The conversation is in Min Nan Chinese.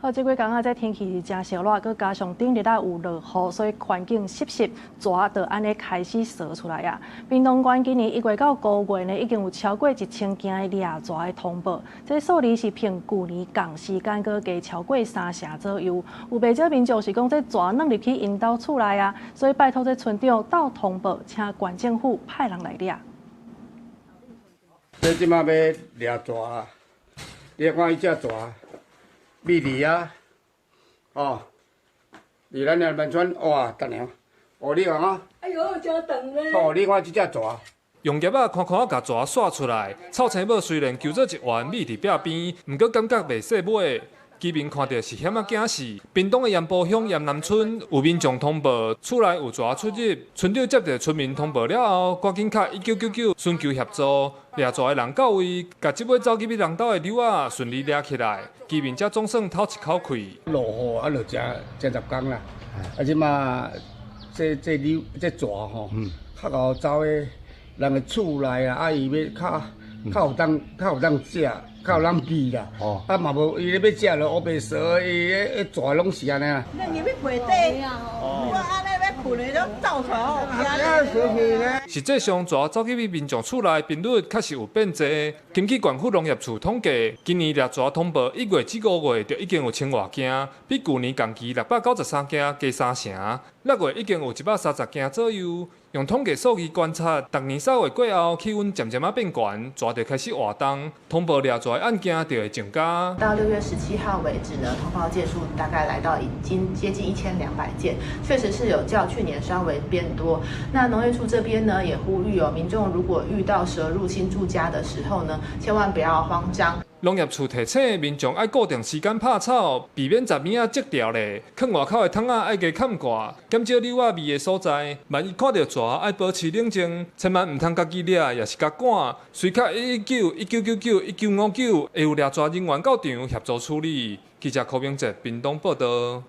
好，這幾工啊，這天氣真燒熱，閣加上頂日仔有落雨，所以環境濕濕，蛇就按呢開始踅出來啊。屏東縣今年1月到5月呢，已經有超過1000件的掠蛇的通報，這數字是比舊年仝時間閣加超過三成左右。有袂少民眾是講這蛇鑽入去𪜶兜厝內啊，所以拜託這村長鬥通報，請縣政府派人來掠。這這馬欲掠蛇啊！你看彼隻蛇。美麗啊！哦，佇咱的汶川哇，等下，哦，你看啊！哎喲，真長咧！哦，你看這隻蛇。用夾仔寬寬仔共蛇紲出來，臭青某雖然求做一員，覕佇壁邊，毋過感覺袂細尾。居民看著是險仔驚死。屏東的鹽埔鄉鹽南村有民眾通報，厝內有蛇出入，村長接著村民通報了後，趕緊敲1999尋求協助，掠蛇的人到位，共這尾走入去人兜的瘤仔順利掠起來，居民才總算透一口氣。落雨啊，落成成10工啦，啊這馬這這瘤這蛇吼，較𠢕走去人的厝內啊，啊伊欲較較有當較有當食。較有人味啦，啊嘛無，伊咧欲食就烏白踅，伊彼彼蛇攏是按呢啦。兩入去被底，我按呢欲睏的攏走出來，實際上，蛇走入去民眾厝內頻率確實有變濟。根據縣府農業處統計，今年掠蛇通報1月至5月就已經有千外件，比舊年仝期693件加三成。6月已經有130件左右。用統計數據觀察，逐年3月過後，氣溫漸漸仔變懸，蛇就開始活動，通報掠蛇的案件就會增加。到6月17號為止呢，通報件數大概來到已經接近1200件，確實是有較去年稍微變多。那農業處這邊呢，也呼籲哦，民眾如果遇到蛇入侵住家的時候呢，千萬不要慌張。農業處提醒民眾愛固定時間拍草，避免雜物仔積著咧。囥外口的桶仔愛加崁蓋，減少瘤仔味的所在。萬一看著蛇，愛保持冷靜，千萬毋通家己掠，抑是共趕。隨敲119、1999、1959，會有掠蛇人員到場協助處理。記者柯明哲屏東報導。